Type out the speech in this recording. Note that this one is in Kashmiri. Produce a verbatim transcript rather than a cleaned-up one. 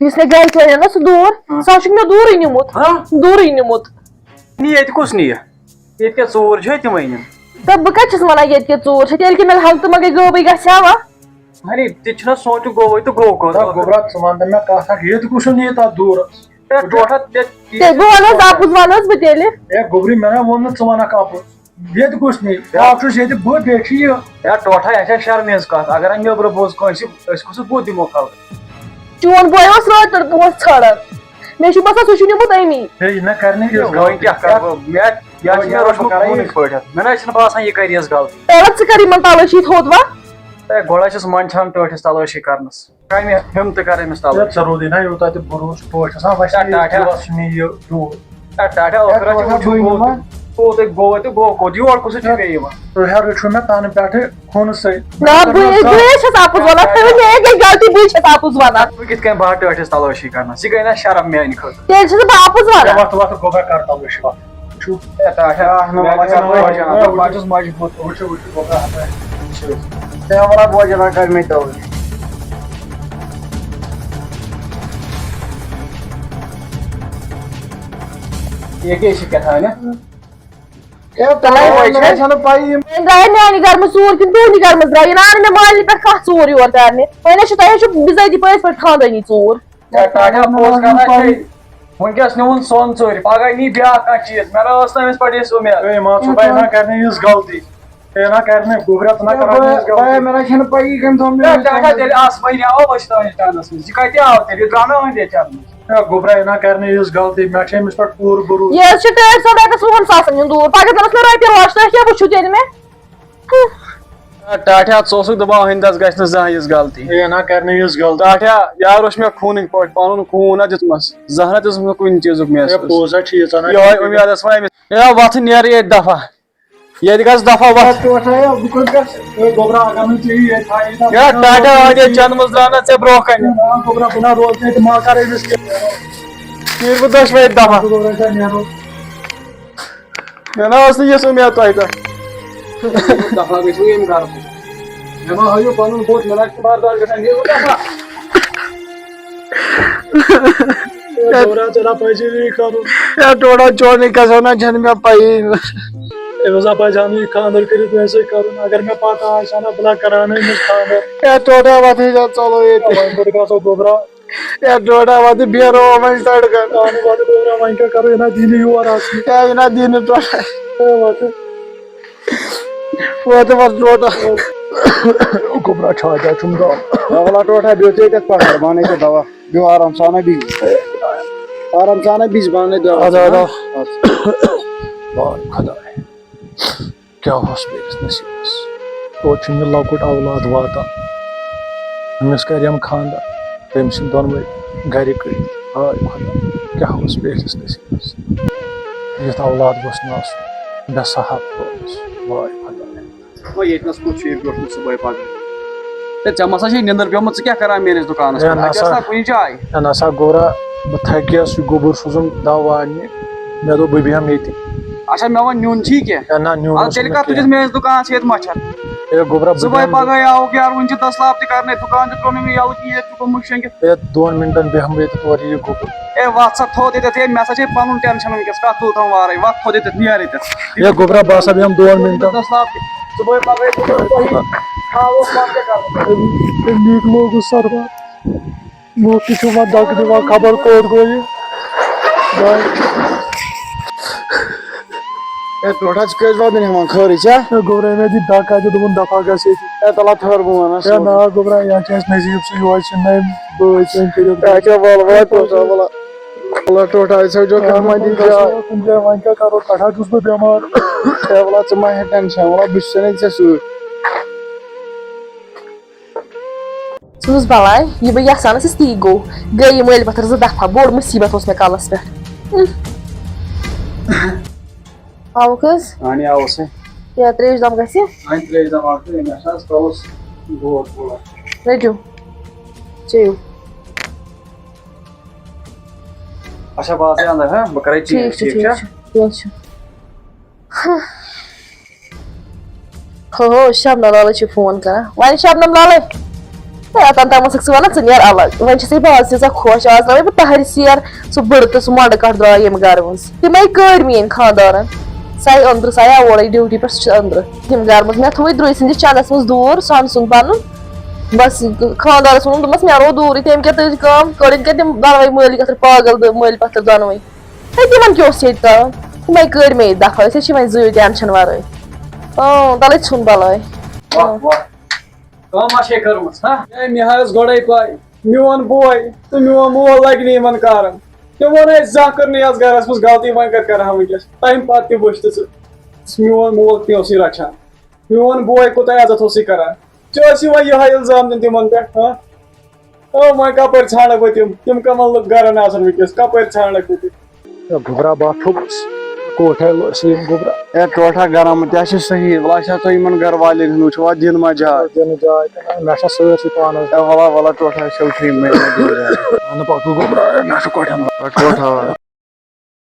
یُس مےٚ گرِکۍ وَنن نا سُہ دوٗر، ہاں۔ سُہ ہا چھُکھ مےٚ دوٗرٕے نیوٗمُت۔ ہاں؟ دوٗرٕے نیوٗمُت۔ نی ییٚتہِ کُس نِیہِ؟ ییٚتہِ کیٛاہ ژوٗر چھِ تِمَے نِم؟ تہٕ بہٕ کَتہِ چھَس وَنان ییٚتہِ کیٛاہ ژوٗر چھِ؟ تیٚلہِ کیٛاہ مےٚ ہنٛگتہٕ منٛگَے غٲبٕے گژھِ ہا وۄنۍ؟ اَرے، تہِ چھُنہ سونٛچُن گوٚوٕے تہٕ گوٚو کوٚت؟ نہ گوٚبرا، ژٕ وَن تہٕ مےٚ کَتھ اَکھ، ییٚتہِ کُس چھُ نِیہِ تَتھ دوٗرَس؟ ہے، ٹوٹھا، تہِ، تیٚلہِ بہٕ وَنہٕ حظ، اَپُز وَنہٕ حظ بہٕ تیٚلہِ۔ ہے گوٚبری، مےٚ نہ ووٚن نہٕ ژٕ وَنَکھ اَپُز۔ ییٚتہِ کُس نِیہِ؟ اَکھ چھُس ییٚتہِ بہٕ، بیٚیہِ چھِ یہِ۔ ہے ٹوٹھا، یہِ چھےٚ شرمہِ ہٕنٛز کَتھ۔ اگر نہٕ نیٚبرٕ بوز کٲنٛسہِ، أسۍ کُس بُتھ دِمو خلقَس؟ چون بوے اوس رٲتۍ پٮ۪ٹھ پونٛسہٕ ژھانڈان۔ مےٚ چھُ باسان سُہ چھُ نیوٗمُت أمی۔ ہے، یہِ نہ کَرِ نہٕ یہِ وۄنۍ کیٛاہ کَرٕ بہٕ؟ مےٚ، یہِ حظ چھِ مےٚ روٚٹمُت خوٗنٕے پٲٹھۍ۔ مےٚ نہ حظ چھِنہٕ باسان یہِ کَرِ یِژھ غلطی۔ تیٚلہِ ژٕ کَر یِمَن تَلٲشی تھوٚد وۄنۍ؟ ہے، گۄڈٕ حظ چھِس منٛدچھان ٹٲٹھِس تَلٲشی کَرنَس۔ کَمہِ ہِمتہٕ کَرٕ أمِس تَلٲشی؟ ژےٚ روٗدُے نہ یوٗتاہ تہِ بروسہٕ، ٹوٹھِ چھِ آسان وَسہِ ہے، ٹاٹھا۔ دِلَس چھُنہٕ یہِ ٹوٗر۔ ہے، ٹاٹھا، ٲخٕر حظ چھُ بہٕ یِمَن۔ کوٚت گوٚو تہٕ گوٚو کوٚت؟ یور کُس چھُ مےٚ یِوان؟ تُہۍ حظ رٔٹِو مےٚ تَنہٕ پٮ۪ٹھٕ خوٗنہٕ سۭتۍ۔ نہ، بہٕ، بہٕ چھَس اَپُز وَنان، تھٲیِو مےٚ گٔے غلطی، بٕے چھَس اَپُز وَنان۔ بہٕ کِتھ کٔنۍ بہٕ ہا ٹٲٹھِس تَلٲشی کَرنَس؟ یہِ گٔے نہ شرم میٛانہِ خٲطرٕ۔ تیٚلہِ چھَس بہٕ اَپُز وَنان۔ وَتھ، وَتھ، گوٚبرا کَر تَلٲشی، وَتھ۔ وٕچھِو۔ ہے، ٹاٹھا، اَکھ نمبر وَتھ، لَگان وَتھ، بہٕ چھُس مجبوٗر۔ وٕچھِو، وٕچھِو، گوٚبرا، ہَتھ رۄپیہِ۔ ہے، وَلہٕ بوجہِ لَگان مےٚ تَوَے۔ یہِ کیٛاہ چھِ کیٛاہ تھاونہِ؟ ہے، تۄہہِ وۄنۍ چھےٚ؟ چھَنہٕ پَیی یِم۔ وۄنۍ درٛاے میٛانہِ گَرٕ منٛز ژوٗر کِنہٕ تُہٕنٛدِ گَرٕ منٛز درٛاے؟ یہِ نہ اَنہٕ مےٚ مالنہِ پٮ۪ٹھ کانٛہہ ژوٗر یور کَرنہِ۔ وۄنۍ حظ چھُ تۄہہِ حظ چھُ بِزٲتی پٔزۍ پٲٹھۍ خانٛدٲنی ژوٗر۔ ہے، ٹاٹھا، پوٚز کَتھ حظ چھے۔ وٕنکیٚس نیوٗن سۄن ژوٗرِ، پَگاہ نی بیٛاکھ کانٛہہ چیٖز۔ مےٚ نہ ٲس نہٕ أمِس پٮ۪ٹھ یِژھ اُمید۔ ہے، مان ژٕ، بہٕ نہ کَرنہٕ یِژھ غلطی۔ ہے، نہ کَرِ نہٕ گوٚبرا، ژٕ نہ کَرو نہٕ یِژھ غلطی۔ بیا، مےٚ نہ چھَنہٕ پَیی کٔمۍ تھوٚو مےٚ ہے، یہِ ٹاٹھا، تھوٚومُت۔ تیٚلہِ آس وۄنۍ یاوو أسۍ تُہٕنٛدِس ٹانَس منٛز۔ یہِ کَتہِ آو تیٚلہِ؟ یہِ درٛاو نہ أہٕنٛدِ ٹانَس منٛز۔ ہے، گوٚبرا، یہِ نہ کَرِ نہٕ یِژھ غلطی، مےٚ چھِ أمِس پٮ۪ٹھ پوٗرٕ بروسہٕ۔ یہِ حظ چھِ ٹٲٹھۍ صٲب اَتٮ۪س وُہَن ساسَن ہُنٛد دوٗر۔ پَگاہ دِنَس مےٚ رۄپیہِ لَچھ، تُہۍ کیٛاہ وٕچھِو تیٚلہِ مےٚ؟ ہے، ٹاٹھا، ژٕ اوسُکھ دَپان أہٕنٛدَس گژھِ نہٕ زانٛہہ یِژھ غلطی۔ ہے، یہِ نہ کَرِ نہٕ یِژھ غلطی۔ ٹاٹھا، یارٕ اوس مےٚ خوٗنٕکۍ پٲٹھۍ، پَنُن خوٗن نہ دیُتمَس، زانٛہہ نہ دیُتمَس مےٚ کُنہِ چیٖزُک ہے، محسوٗس۔ پوٚز ہا چھُ یہِ، ژٕ نہ یِہوٚے کَرِ نہٕ اُمید ٲس وۄنۍ أمِس۔ ہے، وۄتھُن نیرٕ ییٚتہِ دَفعہ۔ ییٚتہِ گژھ دفعہ وتھ۔ ہے، ٹوٹھ ہے، بہٕ کوٚت گژھٕ؟ ہے، گوٚبرا، اگر نہٕ ژےٚ یہِ ییٚتہِ تھایہِ، ہے، ٹاٹا آو ییٚتہِ چندٕ منٛز درٛاو نہ ژےٚ برونٛہہ کنہِ۔ ہے، گوٚبرا، بہٕ نہ روزٕ ییٚتہِ، ما کَرٕ أمِس کینٛہہ۔ نیٖر بہٕ دۄشوَے دفعہ۔ گوٚبرا، ژےٚ نیرو۔ مےٚ نہ ٲس نہٕ یِژھ اُمید تۄہہِ پٮ۪ٹھ۔ دفعہ گٔژھِو ییٚمہِ گرٕ۔ مےٚ ما ہٲیِو پَنُن بُتھ، مےٚ نہ چھُ برداش گژھان، نیٖرِو دفعہ۔ ہے، گوٚبرا، ژےٚ نہ پَزی نہٕ یہِ کَرُن۔ ہے، ٹوٹھا، چونٕے قسم نہ چھَنہٕ مےٚ پَیی۔ أمِس نہ پَزِ ہا نہٕ یہِ خانٛدر کٔرِتھ مےٚ سۭتۍ کَرُن۔ اگر مےٚ پَتہ آسہِ ہا نہ، بہٕ نہ کَرٕ ہا نہٕ أمِس خانٛدر۔ ہے، ٹوٹھا، وۄتھ، أسۍ آو ژَلو ییٚتہِ۔ وۄنۍ کوٚت گژھو گوٚبرا؟ ہے، ٹوٹھا، وۄتھ، بیٚہہ رو وۄنۍ سڑکَن۔ اَہَن حظ، وۄتھ گوٚبرا، وۄنۍ کیٛاہ کَرو؟ یہِ نہ دِنہِ یور اَژنہٕ۔ ہے، یہِ نہ دِنہِ ٹوٹھا۔ ہے، وۄتھ۔ وۄتھ، وۄتھ، ٹوٹھا۔ گوٚبرا، چھا کیٛاہ چھُم دَم؟ ہے، وَلہٕ ٹوٹھا، بیٚہہ ژٕ ییٚتٮ۪تھ پَتھر، بہٕ اَنَے ژےٚ دَوا۔ بیٚہہ آرام سان، بِہِو۔ آرام سان، بِہِو، بہٕ اَنَے دَوا۔ اَدٕ، اَدٕ۔ اَدٕ۔ واے خۄداے، کیٛاہ اوس میٛٲنِس نصیٖبَس؟ توتہِ چھُم یہِ لۄکُٹ اولاد واتان۔ أمِس کَرٮ۪م خانٛدر، تٔمۍ سٕنٛدۍ دۄنوَے گَرِکۍ۔ واے خۄداے، کیٛاہ اوس میٛٲنِس نصیٖبَس؟ یُتھ اولاد گوٚژھ نہٕ آسُن، بے صاحب روزِ۔ واے خۄداے۔ وۄنۍ ییٚتہِ نَس کُس چھُ یہِ بیوٗٹھمُت صُبحٲے پَگہٲے؟ ہے، ژےٚ ما سا چھے نِندٕر پیوٚمُت؟ ژٕ کیٛاہ کران میٛٲنِس دُکانَس ہے، پٮ۪ٹھ؟ اَتہِ نسا۔ آسہِ نا کُنہِ جایہِ؟ ہے، نسا گوٚبرا، بہٕ تھکیس، یہِ گوٚبُر سوٗزُم دَوا اَننہِ۔ مےٚ دوٚپ، بہٕ بیٚہمہٕ ییٚتی۔ اچھا، مےٚ وَن، نیُن چھی کیٛاہ؟ ہے، نہ، نیُن اَدٕ اوس تیٚلہِ نہٕ کَتھ تُجِس کینٛہہ۔ میٛٲنِس دُکانَس ییٚتہِ مَچھَر؟ ہے، گوٚبرا، بہٕ صُبحٲے بیٚہمہٕ۔ پَگہٲے آوُکھ یارٕ، وُنہِ چھِ دٔسلاب تہِ کرنَے، دُکان تہِ ترٛوو نہٕ مےٚ یَلہٕ کِہیٖنۍ، ییٚتہِ چھُ گوٚمُت شۄنٛگِتھ۔ ہے، دۄن مِنٹَن بیٚہمہٕ بہٕ ییٚتٮ۪تھ، اورٕ یہِ گوٚبُر۔ ہے، وَتھ سا تھوٚد ییٚتٮ۪تھ، ہے، مےٚ سا چھے پَنُن ٹٮ۪نشَن وٕنۍکٮ۪س، کَتھ تُل تھاوُن وارَے، وَتھ تھوٚد ییٚتٮ۪تھ، نیر ییٚتٮ۪تھ۔ ہے گوٚبرا، بہٕ ہسا بیٚہمہٕ دۄن مِنٹَن۔ دٔسلاب تہِ۔ صُبحٲے پَگہٲے تُلُن تۄہہِ۔ تھاوو پَتہٕ کیٛاہ کَرُن؟ ہے، ہے، نیٖک لوگُس سَربار۔ موقعہٕ چھُ وۄنۍ دَکہٕ دِوان، خبر کوٚت گوٚو یہِ۔ ہے، ٹوٹھا، ژٕ کٔژِ وَدُن ہٮ۪وان خٲرٕے چھا؟ ہے، گوٚبرا، مےٚ دِ دَکہٕ اَتہِ، دوٚپُن دَفعہ گژھ ییٚتہِ۔ ہے، تَلہ ٹھٔہر بہٕ وَنَس۔ ہے، نا، گوٚبرا، یہِ چھِ اَسہِ نصیٖب سُے، یورٕ چھِنہٕ نہٕ أمۍ بٲے چٲنۍ کٔرِتھ۔ ہے، کیٛاہ وَلہٕ، وَلہٕ، ٹوٹھا، وَلہٕ۔ وَلہٕ، ٹوٹھا، أسۍ ہَو جو کانٛہہ مَنٛدی جاے۔ کُنہِ جایہِ وۄنۍ کیٛاہ کَرو، پٮ۪ٹھٕ حظ چھُس بہٕ بٮ۪مار۔ ہے، وَلہٕ، ژٕ مہ ہےٚ ٹٮ۪نشَن، وَلہٕ، بہٕ چھُسَے نہ ژےٚ سۭتۍ۔ ژٕ وٕچھ بلاے، یہِ بہٕ یژھان ٲسٕس تی گوٚو۔ گٔے یہِ مٔلۍ پتھر زٕ دفعہ، بوٚڑ مُصیبت اوس مےٚ کلس پٮ۪ٹھ۔ آوُکھ حظ؟ اہنی آوُس ہے۔ یا ترٛیش دام گژھِ؟ اہنی ترٛیش دام اکھ تہٕ مےٚ چھِ آز کلس دود تھوڑا۔ رٔٹِو، چیٚیِو۔ اچھا، بہٕ آسہٕ اندر، ہاں، بہٕ کرے ٹھیٖک change، چھُ، ٹھیٖک ٹھیٖک چھا؟ چھُ، کینٛہہ چھُ۔ ہو، ہو، شبنم لالٕے چھُ فون کران۔ وۄنۍ شبنم لالٕے۔ ہے، اوٚتام تام ٲسٕکھ ژٕ وَنان، "ژٕ نیر الگ۔" وۄنۍ چھَسے بہٕ آز تیٖژاہ خۄش، آز ترٛاوَے بہٕ تَہَرِ سیر، سُہ بٕڑٕ تہٕ سُہ مۄنٛڈٕ کَٹھ درٛاے ییٚمہِ گَرٕ منٛز۔ تِمَے کٔرۍ میٛٲنۍ خانٛدارَن۔ سَے أنٛدرٕ، سَے آو اورَے ڈیوٹی پٮ۪ٹھ، سُہ چھُ أنٛدرٕ۔ تِم گَرٕ منٛز مےٚ تھوٚوُے درٛوے سٕنٛدِس چَندَس منٛز دوٗر، سۄنہٕ سُنٛد پَنُن۔ بَس، خانٛدارَس ووٚنُم، دوٚپمَس، "مےٚ روو دوٗرٕے۔" تٔمۍ کیٛاہ تٔج کٲم، کٔڑِن کیٛاہ تِم دۄنوَے مٲلۍ کَتھٕر پاگل تہٕ مٲلۍ پَتھٕر دۄنوَے۔ ہے، تِمَن کیٛاہ اوس ییٚتہِ کَرُن؟ تِمَے کٔرۍ مےٚ ییٚتہِ دَفعہ، أسۍ حظ چھِ وۄنۍ زٕے ٹٮ۪نشَن وَرٲے۔ اۭں، تَلَے ژھُن بَلاے۔ واہ، واہ۔ کٲم آسہِ ہے کٔرمٕژ، ہا؟ ہے، مےٚ ہا ٲس گۄڈَے پَے، میون بوے تہٕ میون مول لَگہِ نہٕ یِمَن کارَن۔ تِمو نہٕ اَسہِ زانٛہہ کٔر نہٕ یَتھ گَرَس منٛز غلطی، وۄنۍ کَتہِ کَرٕ ہا وٕنۍکٮ۪س؟ تَمہِ پَتہٕ تہِ وٕچھ تہٕ ژٕ، میون مول تہِ اوسُے رَچھان۔ میون بوے کوٗتاہ عزت اوسُے کَران۔ ژےٚ اوسُے وۄنۍ یِہوٚے اِلزام دیُن تِمَن پٮ۪ٹھ، ہا؟ او، وۄنۍ کَپٲرۍ ژھانٛڈَکھ بہٕ تِم؟ تِم کَمَن لُکھ گَرَن آسَن وٕنۍکٮ۪س؟ کَپٲرۍ ژھانٛڈَکھ بہٕ تِم؟ ہے گوٚبرا، بہٕ ہا پھوٚپُس۔ کوٹھے لو-، سلیم گوٚبرا۔ ہے ٹوٹھا گرم، تہِ ہا چھِ صحیح۔ وۄنۍ آسہِ ہا تۄہہِ یِمن گرٕ والٮ۪ن ہُنٛد، وٕچھِو، اَتھ دِن ما جاے۔ دِنہٕ جاے تہِ نہ، مےٚ چھا سٲرسٕے پانس۔ ہے وَلہ، وَلہ، ٹوٹھا، أسۍ چھِ ٹھیٖک، مےٚ ما دِن جاے۔ اَہَن پَکھ گوٚبرا، مےٚ چھُ کۄٹھٮ۪ن۔ ہے ٹوٹھا۔